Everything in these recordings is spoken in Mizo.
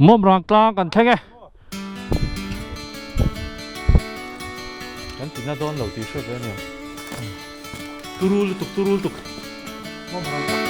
Mawmrang tlang kan thleng e. Kan tina dawn lo tih hriat ve a nia. Turu lutuk turu lutuk. Mawmrang tlang.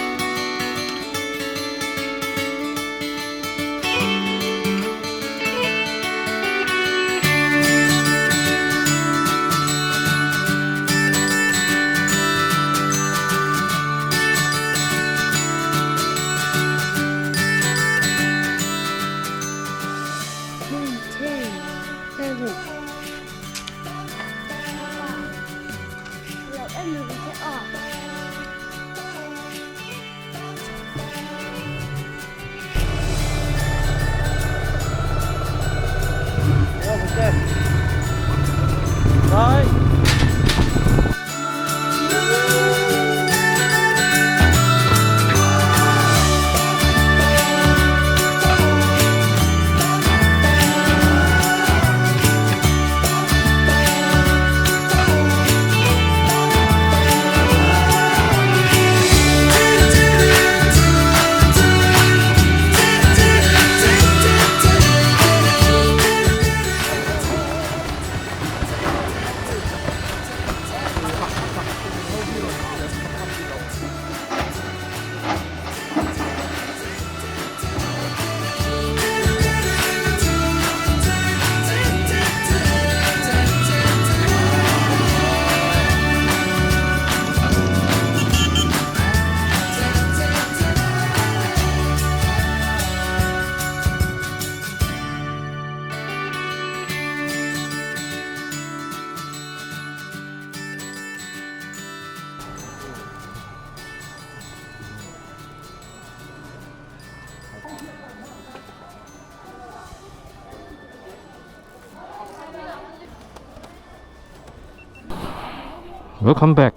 Welcome back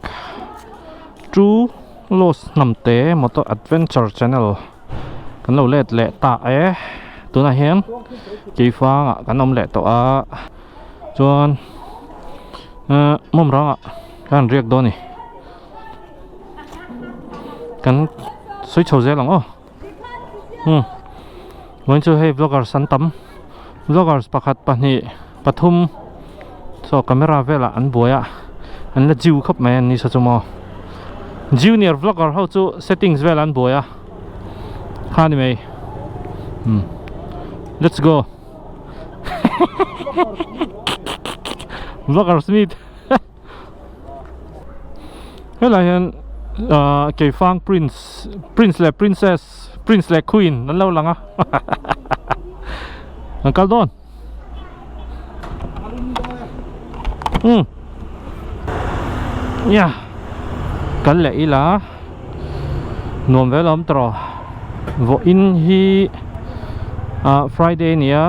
to Los Hnamte Motor Adventure Channel kan lo let leh ta e tunah hian keifangah kan awm leh tawh a chuan eh mawmrangah kan riak dawn a ni kan sawi chho zel ang aw umm vawiin chu hei vloggers an tam vloggers pakhat pahnih pathum saw camera velah an buai a an la jiu khawp mai an ni saw chu maw junior vlogger ho chu settings velah an buai a kha ni mai umm let's go vloggers meet. Helai hian ah keifang prince prince leh princess prince leh queen an lo lang a an kal dawn umm nia kal leh ila nuam ve lo awm tawh vawiin hi ah friday a ni a.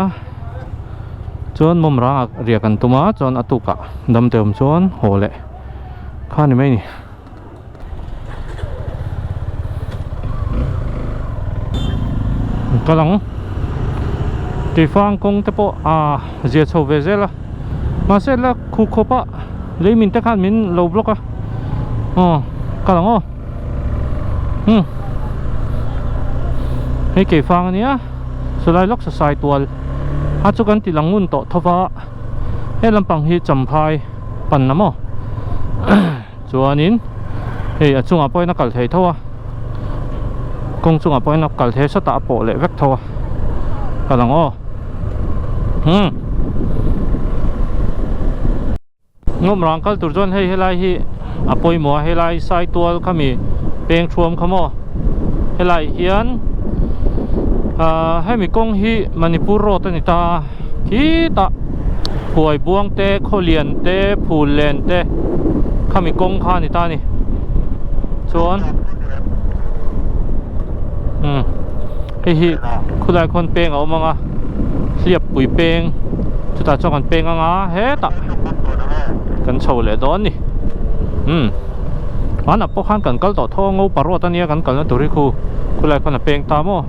Chuan mawmrang ah riak an tum a chuan a tukah dam te awm chuan haw leh kha ni mai a ni. Kal ang Keifang kawng te pawh a zia chho ve zel a mahse la khu khawp a lei min te khan min lo block a aw kal ang aw umm hei Keifang a nia. Chulai lawk sasai tual a chu kan ti lang ngun tawh tho va he lampang hi champhai pan la maw chuanin hei a chungah pawhin a kal thei tho a kawng chungah pawhin a kal thei sawtah a pawh leh vek tho a kal ang aw umm. Ngawmrang kal tur chuan hei helai hi a pawimawh a helai saitual khami peng thuam kha maw helai hian ahh hemi kawng hi Manipur road a ni ta a khitah huai buang te khawlian te phul len te khami kawng kha a ni ta a ni chuan umm hei hi khulai khawn peng a awm ang a hliappui peng chutah chuan kan peng ang a hetah kan chho leh dawn a ni umm hmanah pawh khan kan kal tawh tho a ngopa road ania kan kalna tur hi khu khulai khawn a peng ta maw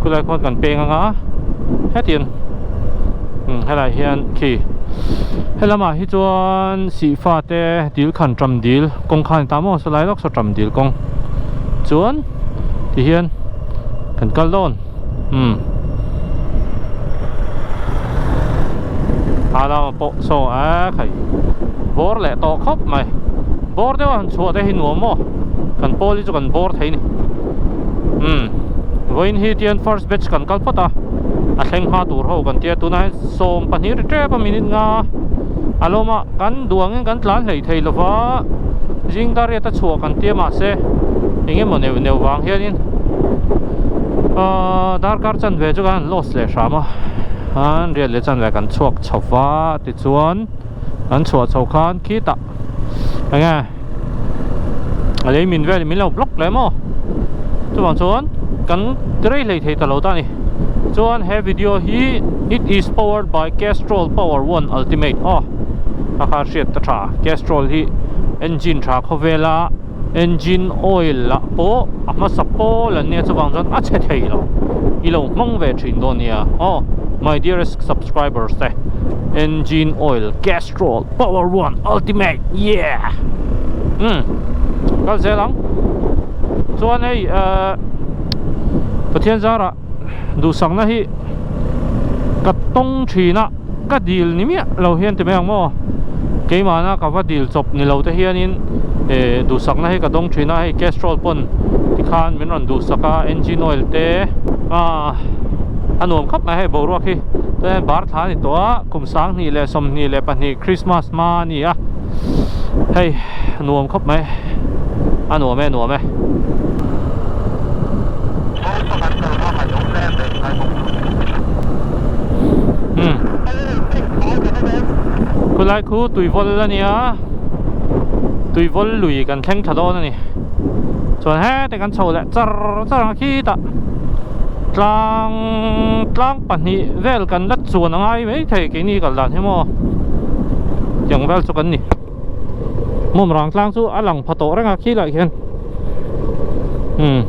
khulai khawn kan peng ang a hetiang umm helai hian khi helamah hi chuan sihfa te dil khan ṭam dil kawng kha a ni ta maw sawlai lawk saw ṭam dil kawng chuan tihian kan kal dawn umm. lama pawh saw a khai bawr leh tawh khawp mai bawr deuh a han chhuah te hi nuam maw kan pawl hi chu kan bawr thei ni umm vawiin hi tian first batch kan kal phawt a a thleng hma tur ho kan tia tunah hian 12 ri tep a minute nga a lawm a kan duh angin kan tlan hlei thei lova zing dar riat a chhuah kan tia mahse eng emaw neuh neuh vang hianin ahh darkar chanve chu kan han loss leh hram a an riat leh chanve kan chhuak chho va tichuan kan chhuah chho khan khitah enge a lei min vel min lo block leh maw chuvang chuan kan ti rei hlei thei ta lo ta a ni chuan he video hi it is powered by Castrol power one ultimate aw a kha hriat ta tha Castrol hi engine tha khawvela engine oil ah pawh a hmasa pawl an nia chuvang chuan a chhe thei lo i lo hmang ve thin dawn nia aw my dearest subscribers te engine oil Castrol power one ultimate yeah umm kal zel ang chuan hei ehh Pathian zarah duhsakna hi ka tawng thin a ka dil ni miah lo hian ti mai ang maw keimahna ka va dil chawp ni lo te hianin eh duhsakna hi ka dawng thin a hei Castrol pawn tikhan min rawn duhsak a engine oil te ah a nuam khawp mai hei boruak hi chuan bar thla a ni tawh a kum 2022 Christmas hma a ni a hei nuam khawp mai a nuam e nuam e. Umm khulai khu tuivawl a nia tuivawl lui kan thleng thla dawn a ni chuan hete kan chho leh char char ang a khitah tlang tlang pahnih vel kan la chuan a ngai maithei keini kal dan hi maw tiang vel chu kan ni. Mawmrang tlang chu a lang pha tawh reng a khi lah khian umm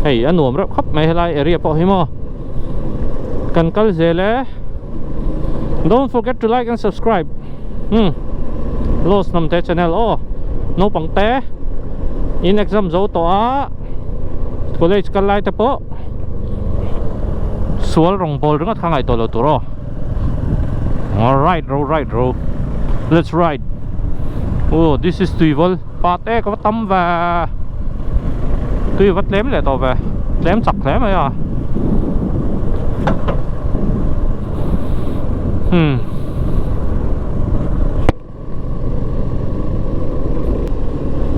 hei a nuam reuh khawp mai helai area pawh hi maw kan kal zel e don't forget to like and subscribe umm Lost Hnamte channel aw naupang te in exam zo tawh a college kal lai te pawh sual rawng bawl ringawt kha ngaih tawh lo tur aw. Alright ro right ro Let's ride Oh this is Tuivawl Pa te ka va tam ve Tui va tlem leh tawh ve Tlem chak hle mai a Hmm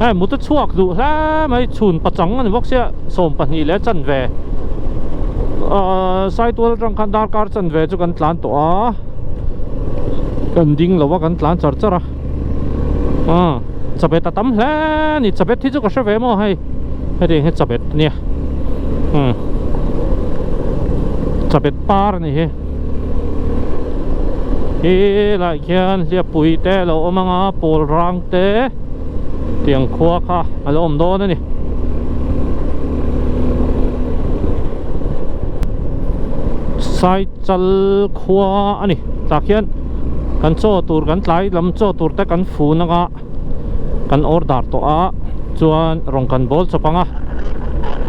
Hei mut a chhuak duh hle mai chhun pachang a ni bawk sia 12 leh chanve ahh Saitual atang khan darkar chanve chu kan tlan tawh a kan ding lo a kan tlan char char a ah chabet a tam hle a ni chabet hi chu ka hre ve maw hei hetiang hi chabet a nia umm chabet par a ni hi. He lai khian hliappui te a lo awm ang a pawl rang te tiang khua kha a lo awm dawn a ni. Saichal khua a ni tah khian kan chaw tur kan tlai lam chaw tur te kan fun ang a kan order tawh a chuan rawn kan bawl chawp ang a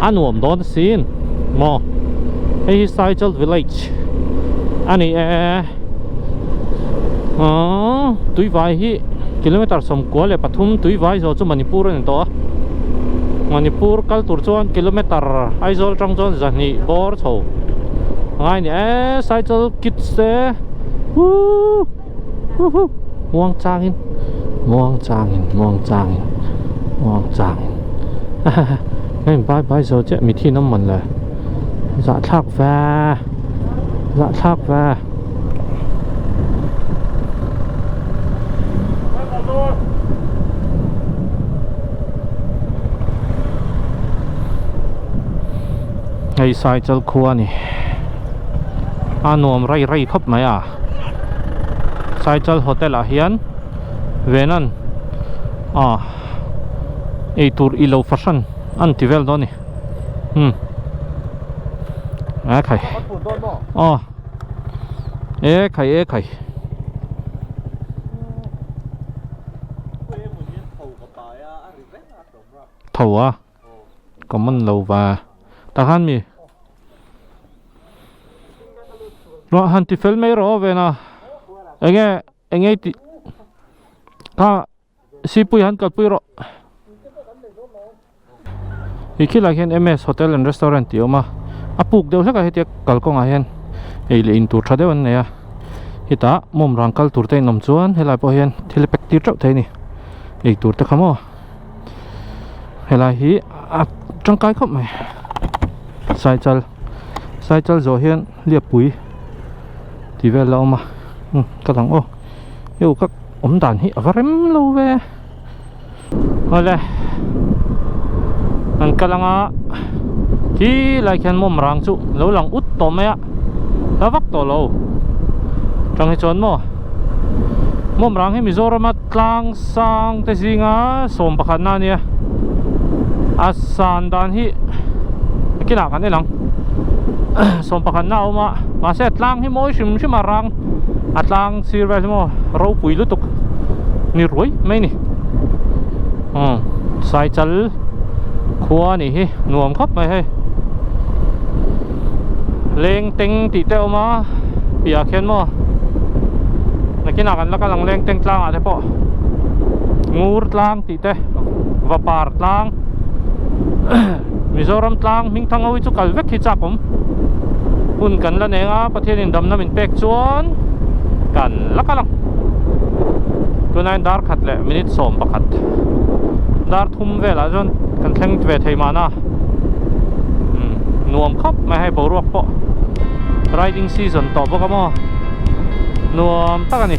a nuam dawn asin maw hei hi Saichal village a ni e ahh tuivai hi kilometer 93 tuivai zawh chu Manipur a ni tawh a Manipur kal tur chuan kilometer Aizawl atang chuan zahnih bawr chho a ngai a ni e Saichal kids te huuu huhu muang changin muang changin muang changin muang changin hei bye bye zo chiah mithi an awm man le zahthlak ve zahthlak ve. Hei Saichal khua a ni a nuam rei rei khawp mai a. Saichal hotel ah hian Venan ah eitur ilo fahran an ti vel dawn a ni umm e khai aw e khai e khai. Tho a ka man lo va tah khan mi. Ruah han ti fel mai rawh aw ven a. Enge enge i tih kha sipui han kalpui rawh. He khilai hian MS Hotel and Restaurant tih a awm a a puk deuh hlek a hetia kalkawngah hian ei leh in tur tha deuh an nei a hetah mawm rang kal tur te in awm chuan helai pawh hian thil a pack tir teuh thei a ni ei tur te kha maw helai hi a tangkai khawp mai saichal saichal zawh hian hliappui tih vel a awm a umm ka dang aw heu ka awm dan hi a va rem lo ve. Awle kan kal anga khi lai khian mawm rang chu lo lang ut tawh mai a la vak tawh lo tang hi chuan maw mawm rang hi Mizorama tlang sang te zinga 11 na ania a san dan hi kinah kan en ang 11 na a awm a mahse a tlang hi mawi hrim hrim a rang a tlang sir vel hi maw ropui lutuk ni ruai mai ni umm saichal khua a nih hi nuam khawp mai hei leng teng tih te a awm a piahah khian maw nakinah kan la kal ang leng teng tlangah te pawh ngur tlang tih te vapar tlang Mizoram tlang hming thang ho hi chu kal vek hi chak awm hun kan la neng a Pathianin damna min pek chuan kan la kal ang tunah hian dar khat leh minute 11 dar thum velah chuan kan thleng ve thei mahna umm nuam khawp mai hei boruak pawh riding season tawh bawk a maw nuam tak a ni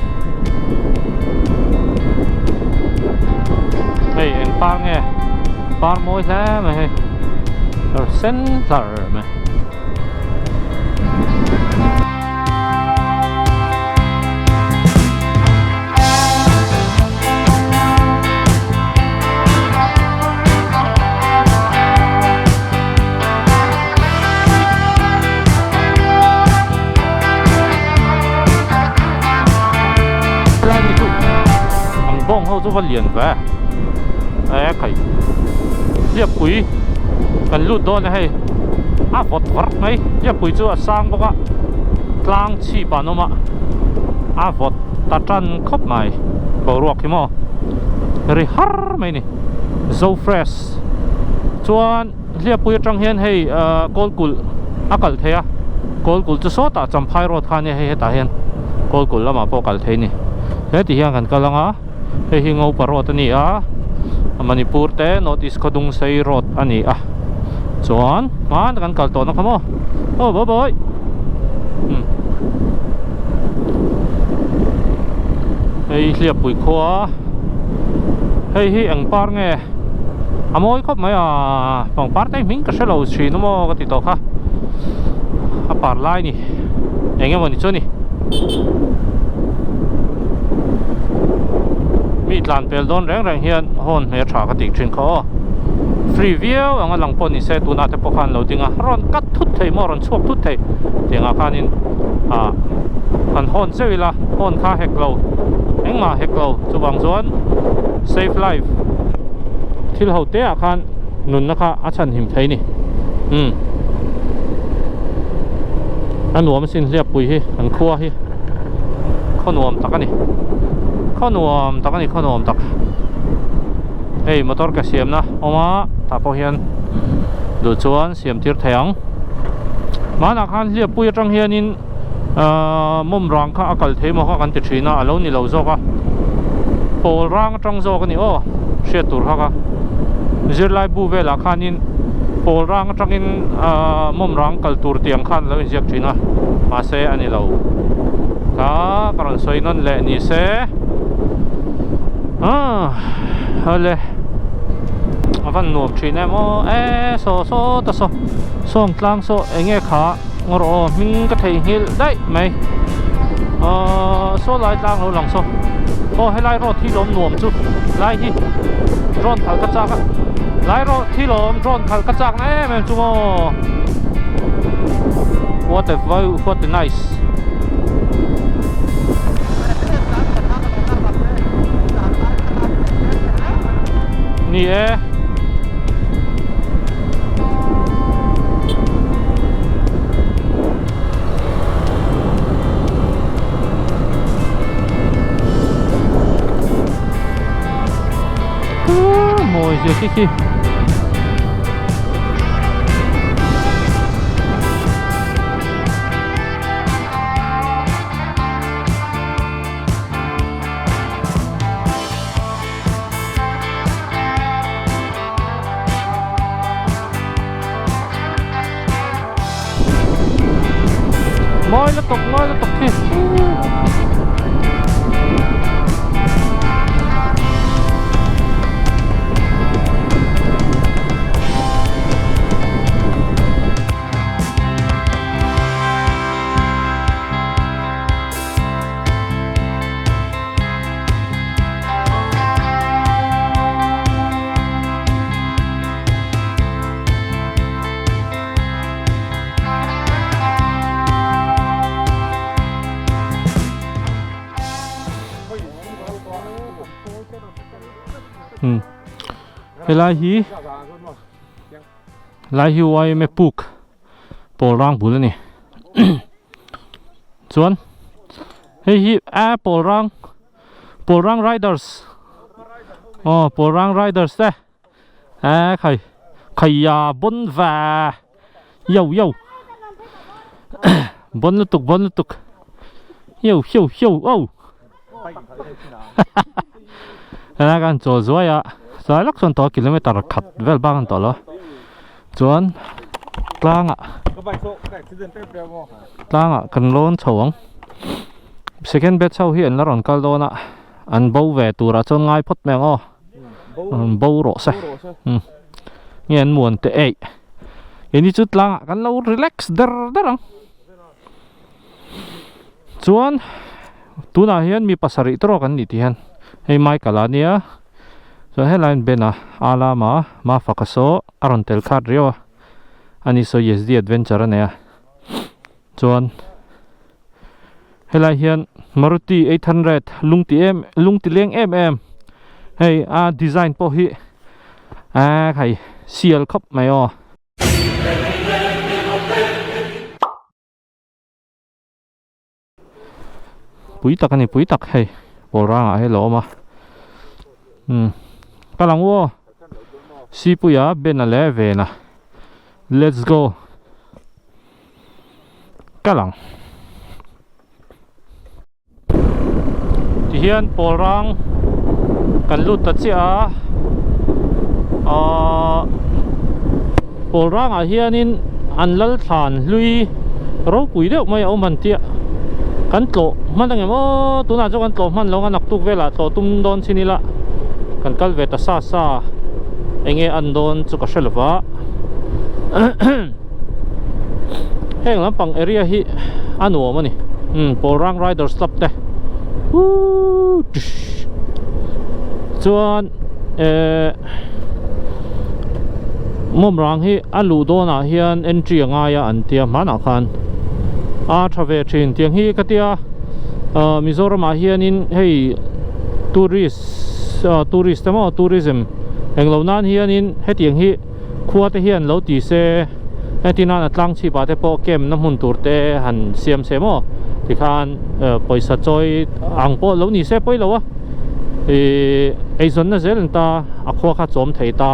hei eng par nge par mawi hle mai hei kawr sen hlar mai. Helai mi chu an bawng ho chu va lian ve e khai hliappui kan lut dawn a hei a vawt vawrh mai hliappui chu a sang bawk a tlang chhip ah an awm a a vawt ta tan khawp mai boruak hi maw ri har mai a ni zo fresh chuan Hliappui atang hian hei ahh Kawlkulh a kal thei a, Kawlkulh chu sawtah Champhai road kha ania hei hetah hian Kawlkulh lamah pawh a kal thei a ni. Heti hian kan kal ang a, hei hi Ngopa road a ni a, Manipur te North East Khawdungsei road a ni a, chuan hmaan kan kal tawhna kha maw aw bye bye umm hei Hliappui khua hei hi eng par nge. A mawi khawp mai a pangpar te hming ka hrelo thin maw ka ti tawh kha a par lai ni eng emaw ni chu ni mi tlan pel dawn reng reng hian hawn hmel tha ka tih thin kha aw free viau anga lang pawh ni se tunah te pawh khan lo ding a rawn cut thut thei maw rawn chhuak thut thei tiangah khanin ah han hawn zeuh ila hawn kha hek lo engmah hek lo chuvang chuan Safe life thil ho te ah khan nunna kha a chhan him thei ni umm a nuam asin hliappui hi an khua hi khaw nuam tak a ni khaw nuam tak a ni khaw nuam tak hei motor ka siamna awm a tah pawh hian duh chuan siam tir thei ang hmanah khan hliappui atang hianin Ahh mawm rang kha a kal thei maw kha kan ti thin a a lo ni lo zawk a pawl rang atang zawk a ni aw hriat tur kha kha zirlai bu velah khanin pawl rang atangin ahh mawm rang kal tur tiang khan a lo inziak thin a mahse a ni lo kha ka rawn sawi nawn leh ni se ahh awle a van nuam thin em aw e saw saw ta saw sawng tlang saw eng nge kha. Ngawr aw hming ka theihnghilh daih mai ahh saw lai tlang lo lang saw aw helai road hi lawm nuam chu lai hi drone khalh ka chak a lai road hi lawm drone khalh ka chak na em em chu maw what a view what a nice ni e. mawi zia khi khi. Mawi lutuk mawi lutuk khi. Hmm. Helai hi lai hi YMA puk pawl rang bul ani chuan hei hi a pawl rang pawl rang riders aw pawl rang riders te a khai khaia bon va yo yo bon lutuk bon lutuk yo yo yo oh helai kan chaw zuai a chuai lawk chuan tawh kilometer khat vel bak a ni tawh lo chuan tlangah tlangah kan lawn chho ang second batch ho hi an la rawn kal dawn a an bo ve turah chuan ngai phawt mai ang aw an bo rawh se nge an muan teh eih keini chu tlangah kan lo relax der der ang. Chuan tunah hian mi pasarih te rawk an nih tih hian hei Michael a nia chuan helai in Ben a a lama Mafaka saw a rawn tel khat riau a ani saw yezdi adventure a nei a chuan helai hian Maruti 800 lungti em lungti leng em em hei a design pawh hi a khai sial khawp mai aw. Pui tak a ni pui tak hei pawl rangah hi a lo awm a umm kal ang u aw Sipuia Ben-a leh Vena let's go kal ang tihian pawl rang kan lut ta chiah a ahh pawl rangah hianin an lal thlan hlui ropui deuh mai a awm han tia kan tlawh hman ang em aw tunah chuan kan tlawh hman lo ang a naktuk velah tlawh tum dawn chin ila kan kal ve ta sa sa eng nge an dawn chu ka hre lo va heng lampang area hi a nuam a ni umm Pawlrang Riders Club te huuu chuan ehh mawmrang hi a luh dawnah hian entry a ngai a an tia hmanah khan a tha ve thin tiang hi ka tia ah Mizoramah hianin hei tourist ah tourist emaw tourism englo nan hianin hetiang hi khua te hian lo ti se heti nan a tlang chhip ah te pawh camp na hmun tur te han siam se maw tikhan pawisa chawi ang pawh lo ni se pawi lo a ih eizawn na zel an ta a khua kha chawm thei ta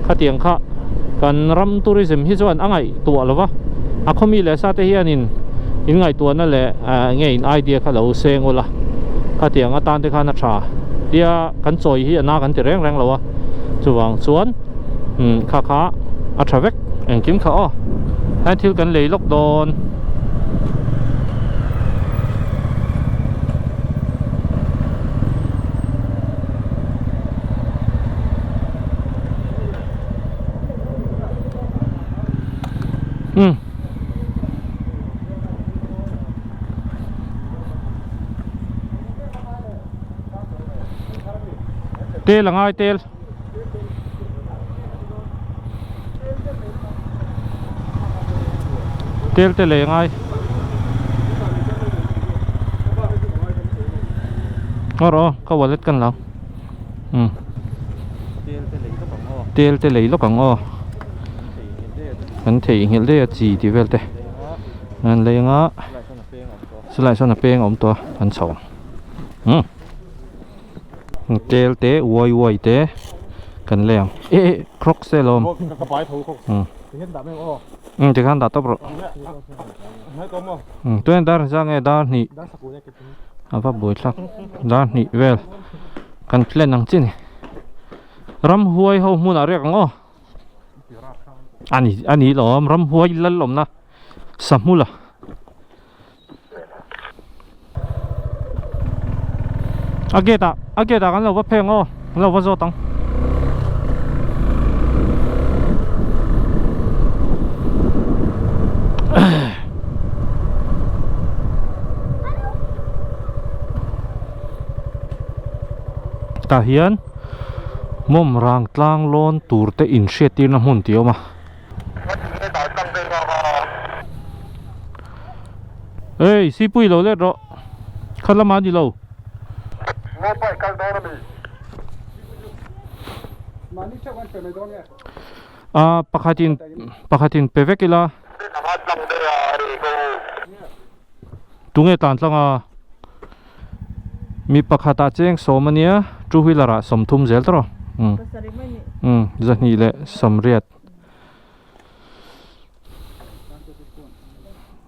khatiang kha kan ram tourism hi chuan a ngaihtuah lo va a khaw mi leh sa te hianin in ngaihtuah na leh nge in idea kha lo seng ula khatiang atan te khan a tha tia kan chawi hi a na kan ti reng reng lo a chuvang chuan. umm kha kha a tha vek engkim kha aw he thil kan lei lawk dawn. Umm. Tel a ngai tel. Tel te lei a ngai Ngaw rawh aw ka wallet kan lo umm Tel te lei lawk ang aw Kan theihnghilh daih a chi tih vel te an lei anga chulaiah sawn a peng a awm tawh a an chho ang umm. Tel te uai uai te Kan lei ang. E e crocs e lawm. Um tikhan dah tawp rawh. Um tuiah dar zang nge dar hnih a va buai thlak dar hnih vel kan plan ang chi ni. Ramhuai ho hmunah riak ang aw. Ani ani lawm ramhuai lal awmna sahmula. A gate ah a gate ah kan lo va pheng aw kan lo va zawt ang. Tah hian mawm rang tlang lawn tur te inhriat tirna hmun tih a awm a. Hey, sipui lo let rawh. Khat lamah a ni lo. Ah, pakhatin pakhatin pe vek ila. Tunge tlan tlang a? Mi pakhatah cheng sawm a nia, two wheeler ah sawmthum zel tawh rawh. Umm. Umm, zahnih leh sawmriat.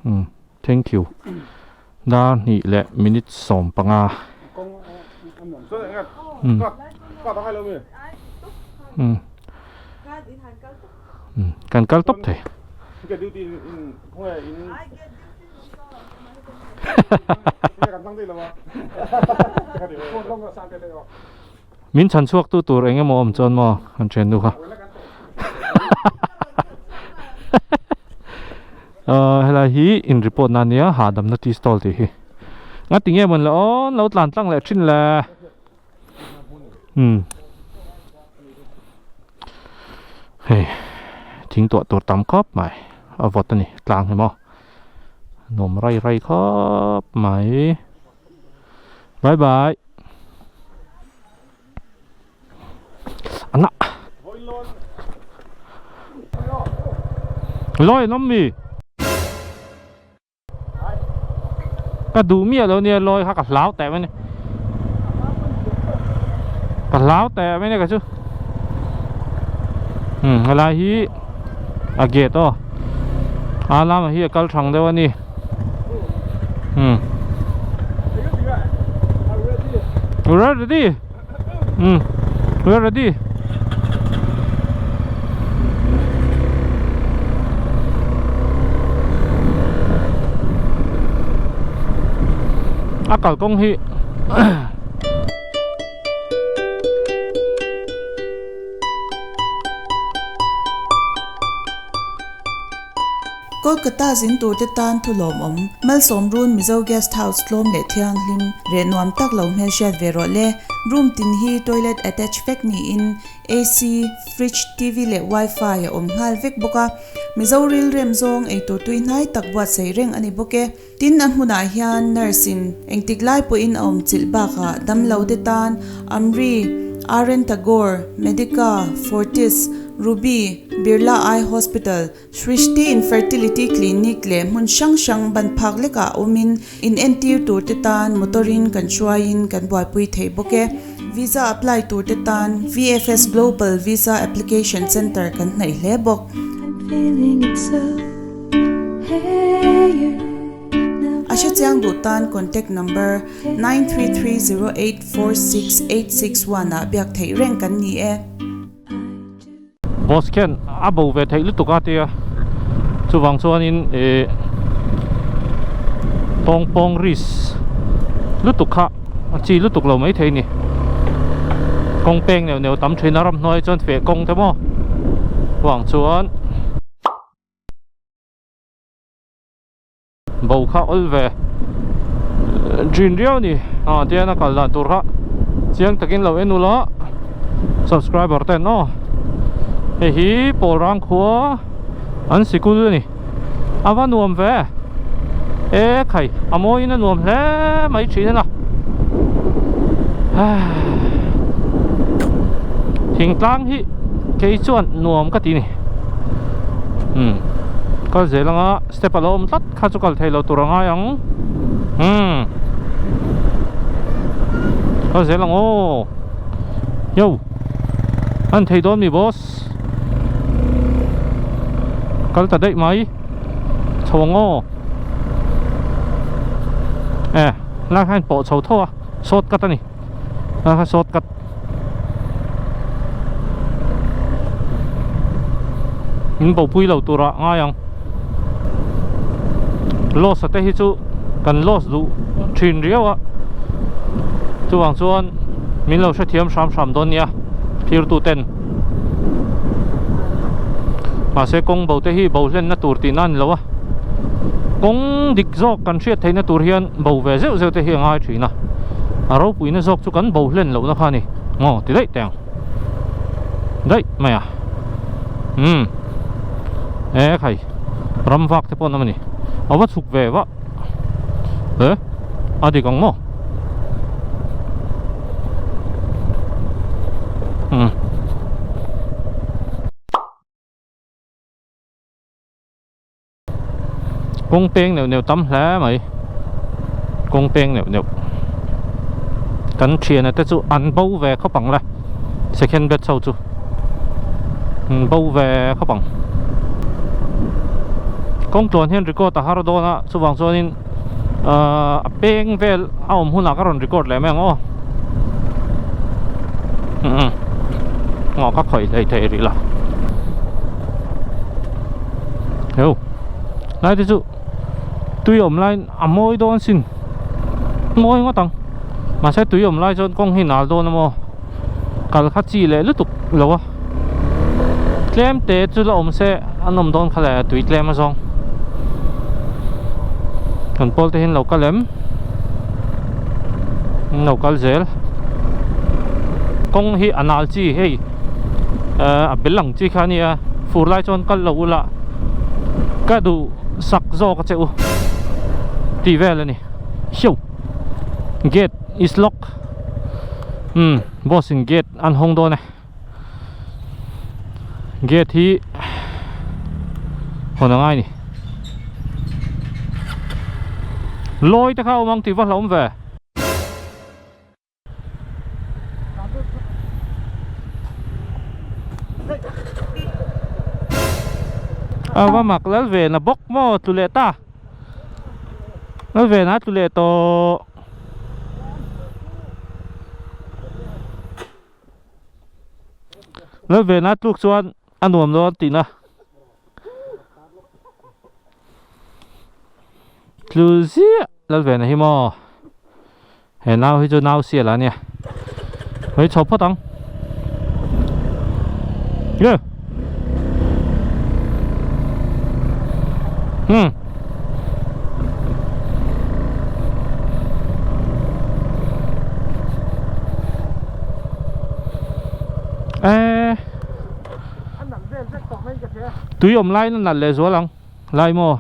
Umm, thank you. Dar hnih leh minute 15. Umm. Umm. Umm, kan kal tawp thei. Min chhan chhuak tu tur eng emaw awm chuan maw kan thian nu kha ahh helai hi in report na ania hahdamna tea stall tih hi ngati nge mawn le aw lo tlan tlang leh thin le umm hei thing tuah tur tam khawp mai a vawt a ni tlang hi maw nuam rai rai khawp mai. Bye bye. Ana. Loi nom mi. Ka duh miah lo nia loi kha ka hlau teh mai ni. Ka hlau teh mai ni ka chu. Hmm helai hi a gate aw. A lamah hi a kal thang deuh a ni. Hmm. We're ready. Hmm. We're ready. A kalkawng hi Kolkata zin turte tan thu lawmawm, Malsawm Run Mizo Guest House tlawm leh thianghlim, reh nuam tak lo hmelhriat ve rawh le. Room tin hi toilet attach vek niin AC, fridge, TV leh wifi a awm nghal vek bawk a. Mizo rilrem zawng eitur tui hnai tak buatsaih reng a ni bawk e. Tin, a hmunah hian nurse in engtik lai pawhin a awm chilh bakah damlo te tan Amri, RN Tagore, Medica, Fortis, Ruby, Birla Eye Hospital, Srishti Infertility Clinic leh hmun hrang hrang ban phak lekah awmin inentir tur te tan motor in kan hruaiin kan buaipui thei bawk e. Visa apply tur te tan VFS Global Visa Application Centre kan hnaih hle bawk. A hrechiang duh tan contact number 9330846861 ah biak theih reng kan ni e. Boss khian a bo ve theih lutuk a tia chuvang chuanin ih tawng pawng risk lutuk kha a chi lutuk lo maithei a ni kawng peng neuh neuh tam thin a ramhnuai chuan feh kawng te maw vang chuan. Bo kha awl ve thin riau ni ah tian a kal dan tur kha chiang takin lo en ula subscriber ten aw hei hi pawl rang khua an sikul a ni a va nuam ve e khai a mawiin a nuam hle mai thin a na thingtlang hi kei chuan nuam ka ti ni umm kal zel anga step a lo awm tlat kha chu kal thei lo tur a ngai ang umm kal zel ang aw yo. An thei dawn mi boss kal ta daih mai chho ang aw e lai khan pawh chho tho a short cut a ni lai khan short cut min bo pui lo tur ah ngai ang loss a te hi chu kan loss duh thin riau a chuvang chuan min lo hrethiam hram hram dawn nia thirtu ten mahse kawng bo te hi bo hlenna tur tihna a ni lo a kawng dik zawk kan hriat theihna tur hian bo ve zeuh zeuh te hi a ngai thin a a ropuina zawk chu kan bo hlen lohna kha a ni maw ti daih teh ang daih mai a umm e khai ram vak te pawh an awm a ni a va chhuk ve vah e a dik ang maw umm. Kawng peng neuh neuh tam hle mai kawng peng neuh neuh kan thiana te chu an bo ve khawp ang le second batch ho chu an bo ve khawp ang kawng tluan hian record a har dawn a chuvang chuanin ahh a peng vel a awm hunah ka rawn record leh mai ang aw umm aw ka khawih hlei thei rih la. Heu lai te chu tui awm lai a mawi dawn sin mawi ngawt ang mahse tui awm lai chuan kawng hi nal dawn a maw kal kha chi leh lutuk lo a tlem te chu la awm se an awm dawn kha le tui tlem a zawng kan pawl te hian lo kal em an lo kal zel kawng hi a nal chi hei a bel ang chi kha a nia fur lai chuan kal lo ula ka duh sak zawk a che u tih vel a ni hio gate is lock umm boss in gate an hawng dawn e gate hi hawn a ngai a ni lawi te kha a awm ang tih va hlauhawm ve. A va mak lal ve na bawk maw tlu leh ta lal ve na tlu leh tawh lal ve na tluk chuan a nuam dawn tihna tlu ziah lal ve na hi maw. He nau hi chu nau sial a nia hei chho phawt ang ye hmm e tui awm lai na nalh leh zual ang lai maw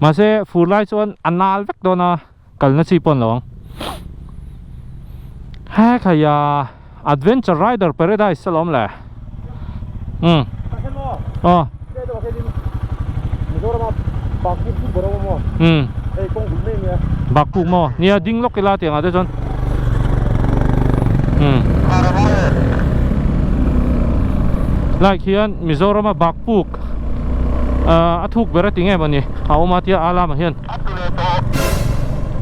mahse fur lai chuan a nal vek dawn a. Kalna chi pawh an lo ang. He khaia Adventure Rider Paradise a lawm le. Umm. Aw. Umm. Bakpuk maw? Nia ding lawk ila tiang ah te chuan. Umm. Like hian Mizorama Bakpuk a thuk ber a ti nge mawni a awm a tia a lamah hian.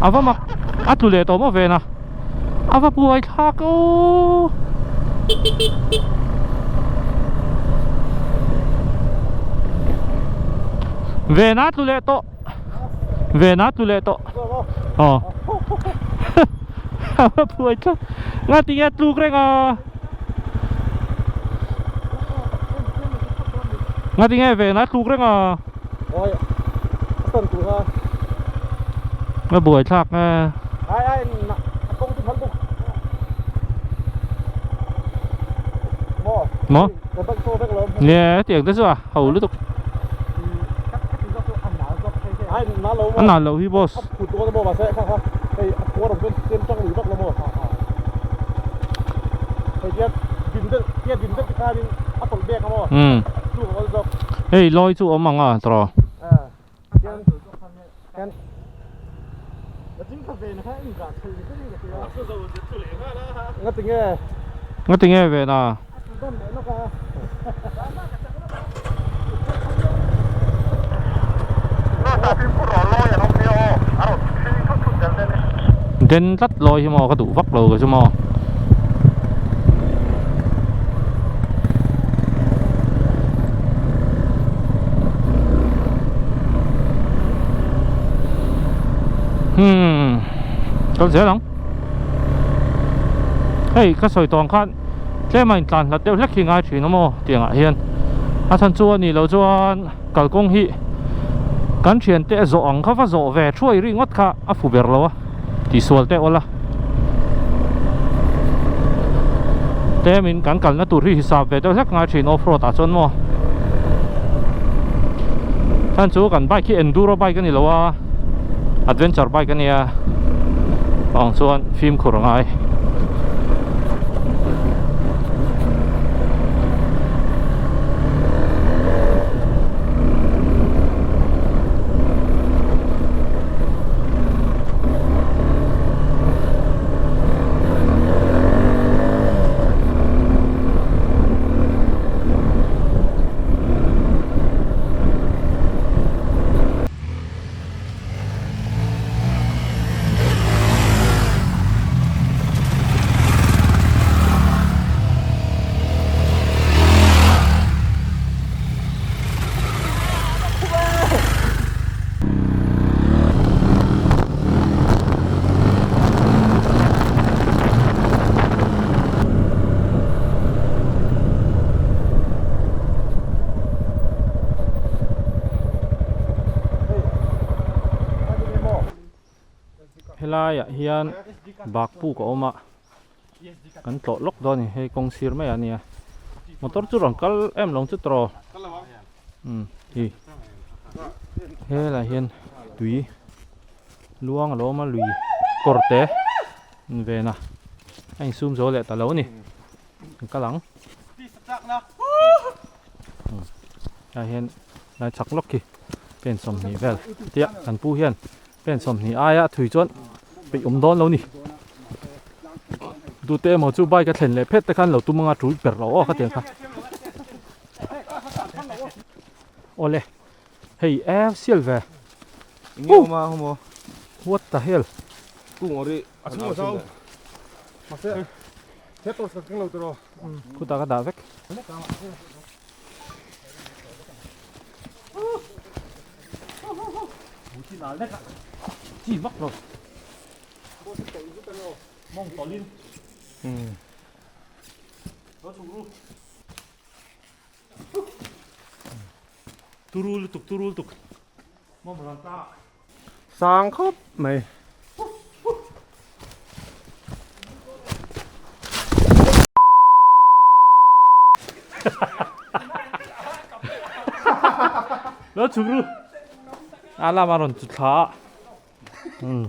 A va mak a tlu leh tawh maw ven a a va buai thlak aw ven a tlu leh tawh ven a tlu leh tawh aw a va buai thlak ngatinge a tluk reng a ngatinge ven a tluk reng a. Oi a tan tur kha. A buai thlak nge. Ai ai a kawng chu phal bawk. Maw? Maw? Ka bag chaw vek lawm. Nge hetiang te chu a ho lutuk. Ai nal lo maw? A nal lo hi boss. A phut dawn maw mahse kha kha hei a khuar awm chuan tlem tang lui vak lo maw? Hei tia dim deuh tia dim deuh te khanin a tawlh bek a maw? Umm. Chu ka kal zawk. Hei lawi chu awm ang a tawh. Ngatinge ve na. Den tlat lawi hi maw ka duh vak lo ka chu maw. Hmm kal zel ang hei ka sawi tawng khan tlem a intlan hlat deuh hlek hi ngai thin a maw tiang ah hian a chhan chu a nih loh chuan kalkawng hi kan thiante a zawh ang kha va zawh ve thuai ri ngawt kha a fu ber lo a tihsual te awla tlemin kan kalna tur hi hisap ve deuh hlek ngai thin off road ah chuan maw chhan chu kan bike hi enduro bike a ni lo a adventure bike a nia vang chuan fimkhur a ngai. Helaiah hian bak puk a awm a kan tlawh lawk dawn a ni hei kawng sir mai a nia motor chu rawn kal em lo chu tawh umm hi helaiah hian tui luang a lo awm a lui kawr te an ven a a insum zo leh ta lo a ni an kal ang tah hian lai chak lawk khi pen 20 vel tia kan pu hian pen 20 aia thui chuan peih awm dawn lo ni tute emaw chu bike a thlen leh phet te khan lo tum anga tul ber lo aw khatiang kha awle hei ev sial ve what the hell khutah ka dah vek. Sang khawp mai. Lo chhuk ru. A lama rawn chu thla a. Um.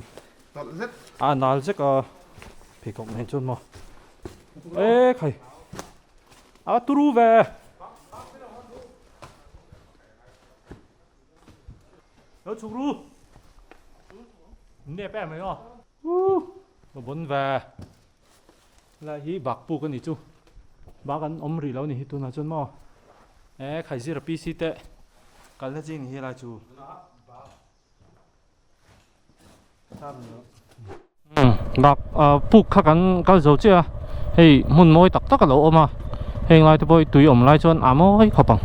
A nal zek a. Pheikhawk nen chuan maw. E khai. A turu ve. Lo chhuk ru. Nep em mai aw. Ka bon ve. Lai hi bak puk a ni chu. Bak an awm rih lo ni hi tunah chuan maw. E Khaizira PC te kalna chi ni hi lai chu. Bak puk kha kan kal zo chiah a hei hmun mawi tak tak a lo awm a heng lai te pawh hi tui awm lai chuan a mawi khawp ang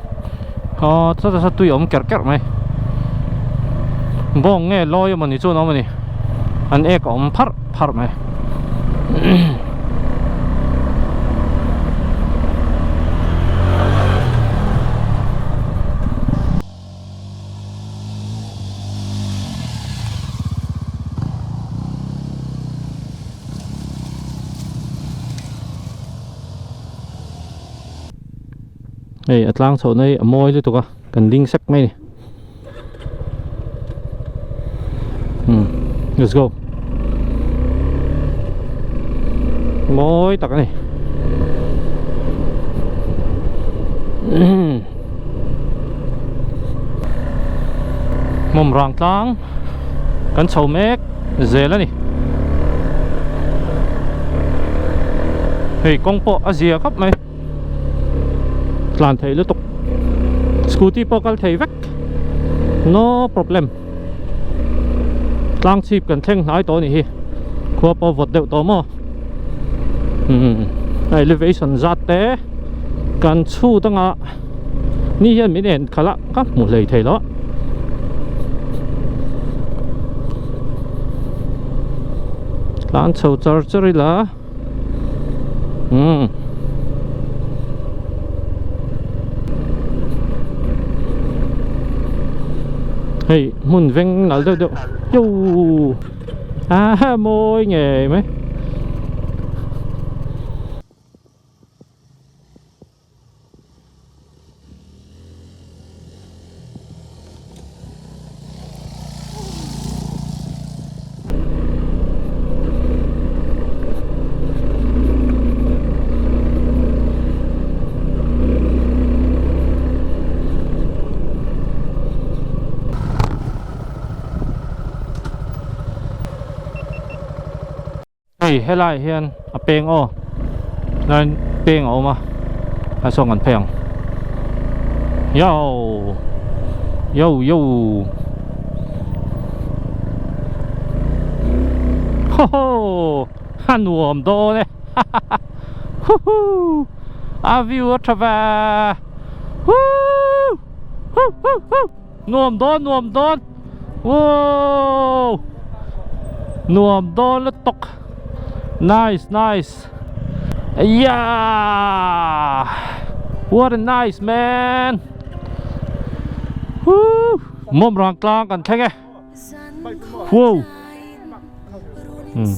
aw chutah sawn tui a awm kerh kerh mai bawng nge lawi emawni chuan a awm a ni an ek a awm pharh pharh mai. Hei a tlang chhoh na hi a mawi lutuk a kan ding sek mai a ni umm let's go mawi tak a ni. Mawm rang tlang kan chho mek zel a ni hei kawng pawh a zia khawp mai. Tlan theih lutuk. Scooty pawh kal thei vek. No problem. Tlang chhip kan thleng hnai tawh a nih hi. Khua pawh vawt deuh tawh maw. Hmm elevation zat te kan chhut anga ni hian min en khalh a ka hmu hlei thei lo. Tlan chho char char ila. Hmm. Hei hmun veng nal deuh deuh yo a mawi ngei mai. Hei helai hian a peng aw chuan peng a awm a a sawn kan phei ang yo yo yo ho ho a nuam dawn e ha ha ha hu hu a view a tha ve hu hu hu hu. Nuam dawn nuam dawn Woo Nuam dawn lutuk Nice nice Yeah What a nice man Woo Mawmrang tlang kan thleng e Woo Hmm.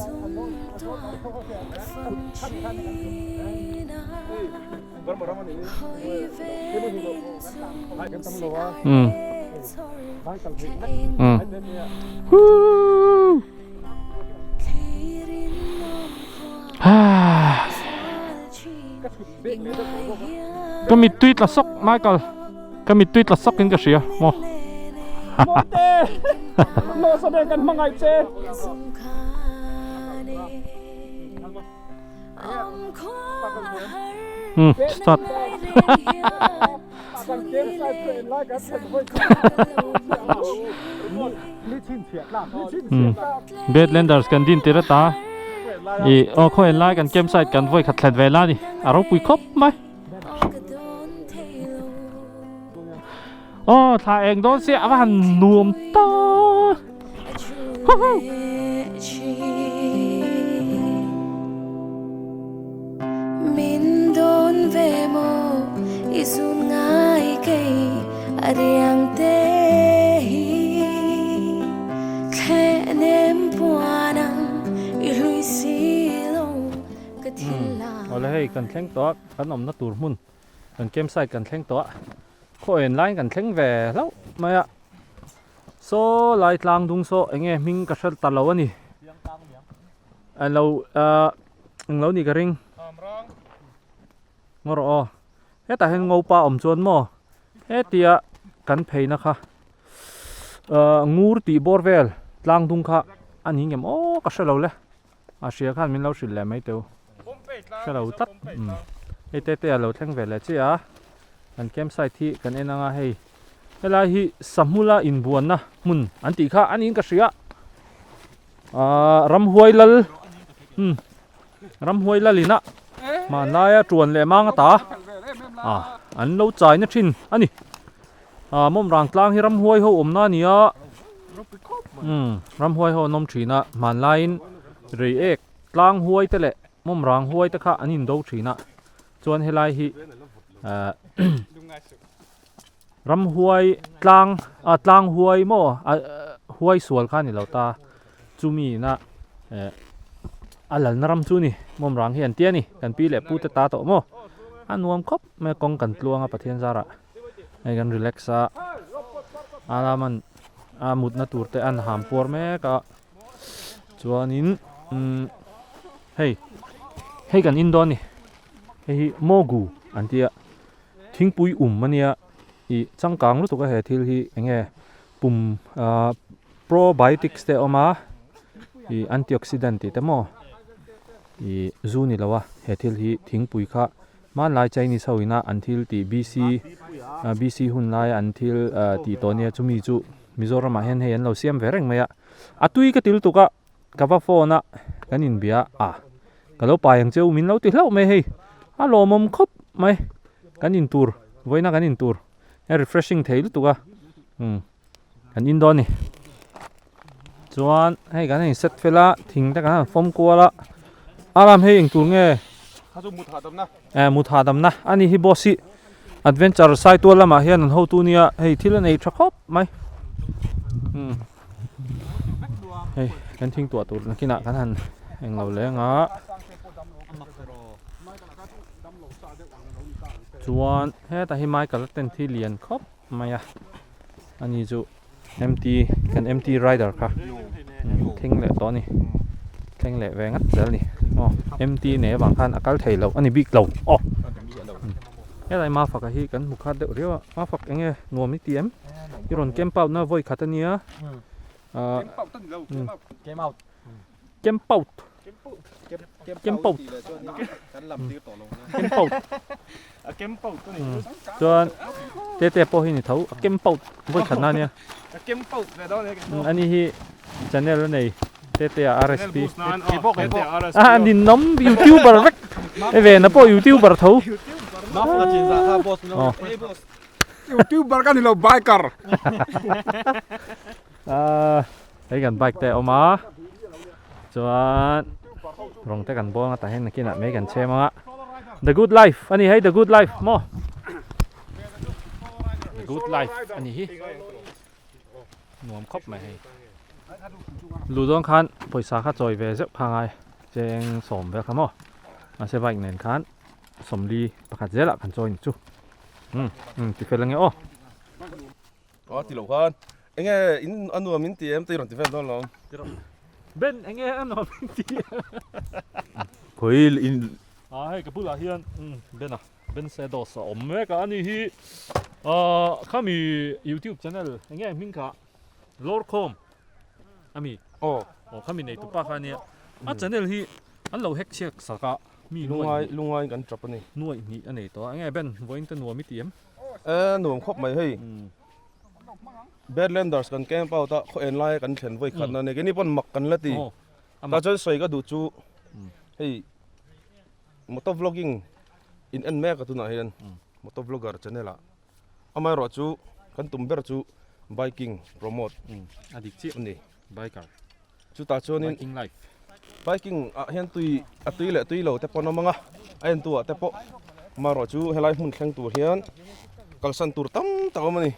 Hmm. Hmm. Woo. Ah. Ka mittui tla sawk Michael ka mittui tla sawk in ka hria maw Hmm, start. Hmm. Badlanders kan din tir ata. I aw khaw en lai kan campsite kan vawi khat thlet ve la ni. A ropui khawp mai. Aw thla eng dawn sia a va han nuam ta. Awle hei kan thleng tawh a kan awmna tur hmun kan campsite kan thleng tawh a khaw en laiin kan thleng ve hlauh mai a. Saw lai tlang dung saw eng nge hming ka hre ta lo a ni an lo ahh eng lo ni ka ring ngaw rawh aw hetah hian ngopa awm chuan maw hetia kan pheina kha ahh ngur tih bawr vel tlang dung kha a ni ngem aw ka hre lo le a hria khan min lo hrilh leh mai teu hre lo tlat umm hei te te a lo thleng ve leh chiah a kan campsite hi kan en anga hei. Helai hi Sahmula inbuanna hmun an tih kha a niin ka hria. Ahh ramhuai lal umm ramhuai lal ina hmanlaia tuan leh mang ata ah an lo chaina thin a ni. Ah mawmrang tlang hi ramhuai ho awmna a ni a umm ramhuai ho an awm thin a hmanlaiin reiek tlang huai te leh mawmrang huai te kha an indo thin a chuan helai hi ahh. Ramhuai tlang ah tlang huai maw ah huai sual kha a ni lo ta chumi ina eh a lalna ram chu a ni mawmrang hi an tia a ni kan pi leh pu te ta tawh maw a nuam khawp mai a kawng kan tluang a Pathian zarah hei kan relax a a laman a mutna tur te an ham puar mek a chuanin umm hei hei kan in dawn a ni hei hi mogu an tia. Thingpui um a nia ih changkang lutuk a he thil hi eng nge pum ah probiotics te a awm a ih antioxidant tih te maw ih zu ni lo a he thil hi thingpui kha. Hmanlai Chinese ho ina an thil tih BC BC hun laia an thil tih tawh nia chumi chu Mizoramah hian hei an lo siam ve reng mai a. A tui ka ti lutuk a, ka va phone a, kan inbia a, ka lo pai ang che u min lo ti hlauh mai hei, a lawmawm khawp mai, kan intur, vawiina kan intur, a refreshing thei lutuk a, umm kan in dawn a ni. Chuan hei kan in set fel a, thing te kan han fawm kual a, aram hei engtur nge? Eh mut hahdamna a ni hi boss hi adventure saitual lamah hian an hotu nia hei thil a nei tha khawp mai umm hei kan thing tuah tur nakinah kan han englo leng a chuan hetah hi Michael a tent hi lian khawp mai a ani chu MT kan MT rider kha thleng leh tawh a ni thleng leh ve ngat zel a ni aw MT nei avang khan a kal thei loh a ni bik lo aw helai mafaka hi kan hmu khat deuh riau a mafak eng nge nuam i ti em i rawn camp out na vawi khat a nia ah camp out camp out camp out chuan tete pawh hi ni tho a camp out vawi khat na nia ani hi channel a nei tete a rsp a ninawm youtuber vek hei ve na pawh youtuber tho youtuber ka ni lo biker Hei kan bike te a awm a chuan rawng te kan buang a tah hian nakinah mai kan chhem ang a the good life a ni hei the good life maw the good life a ni hi nuam khawp mai hei luh dawn khan pawisa kha chawi ve zeuh kha ngai cheng sawm vel kha maw mahse bike nen khan sawmli pakhat zelah kan chawi ni chu umm umm tifel ange aw. A ti loh khan enge in a nuam in ti em tih rawn ti vel dawn lo. Ben enge a nuam in ti em. Khawi in. A hei ka bulah hian Ben a Ben Sedos a awm mek a ani hi ah khami youtube channel enge a hming kha Lawrkhawm ami aw aw khami nei tupa kha ania a channel hi an lo hack chhiak sak a mi lungai lungai kan tap ani nuaih hnih a nei tawh a enge Ben vawiin te nuam i ti em. E nuam khawp mai hei Badlanders kan camp out a khaw en lai kan thlen vawi khat na ni keini pawn mak kan la ti ta chuan sawi ka duh chu hei motor vlogging in en mek a tunah hian motor vlogger channel ah amaherawh chu kan tum ber chu biking promote a dik chiah a ni biker chutah chuanin biking life biking ah hian tui a tui leh tui lo te pawh an awm ang a a en tu ah te pawh amaherawh chu helai hmun thleng tur hian kalsan tur tam tak a awm a ni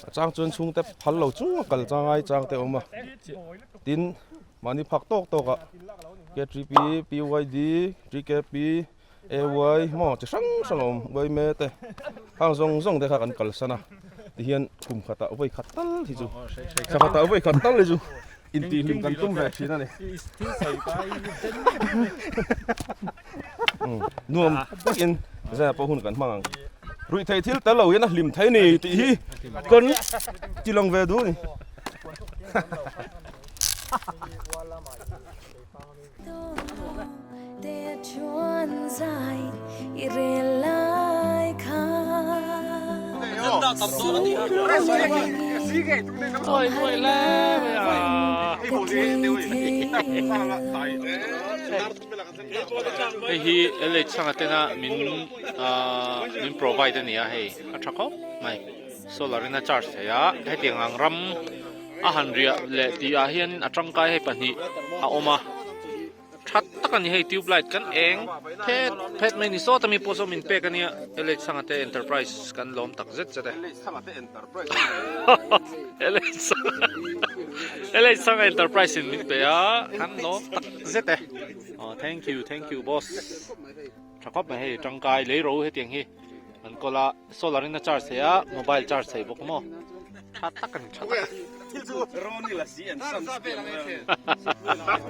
a chang chuan chhungte phal lo chung a kal changai chang te a awm a tin mahni phak tawk tawk ah K3P PYD TKP AY maw chi hrang hrang a awm uaime te hang zawng zawng te kha kan kalsan a tihian kum khatah vawi khat tal hi chu thla khatah vawi khat tal hi chu intihhlim kan tum ve thin a ni nuam takin zan pawh hun kan hmang ang ruih theih thil tel lo hian a hlim thei ni tih hi kan ti lang ve duh a ni. Hei hi LH Sangha tena min ahh min provide a ni a hei a tha khawp mai solar in a charge thei a hetiang ang ram a han riah leh tih ah hian a tangkai hei pahnih a awm a tha tak a ni hei tube light kan eng phet phet mai ni sawt ami pawh saw min pek a nia LH Sangha te enterprise kan lawm tak zet zet e LH Sangha enterprise in min pe a kan lawm tak zet e aw thank you thank you boss tha khawp mai hei tangkai lei ro hetiang hi an kawl a solar in a charge thei a mobile charge thei bawk maw tha tak a ni tha tak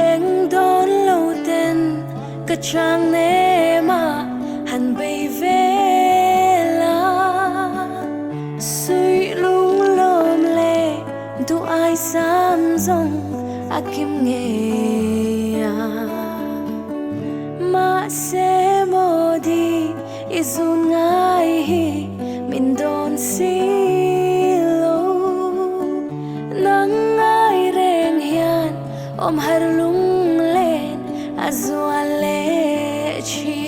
Eng dawn lo ten ka chang nem a han bei vel a Suih lung lawm leh duh ai sam zawng a kim ngei a. Mahse maw di i zun ngai hi min dawn si lo. Nang ngai reng hian awm har lunglen a zual leh thin.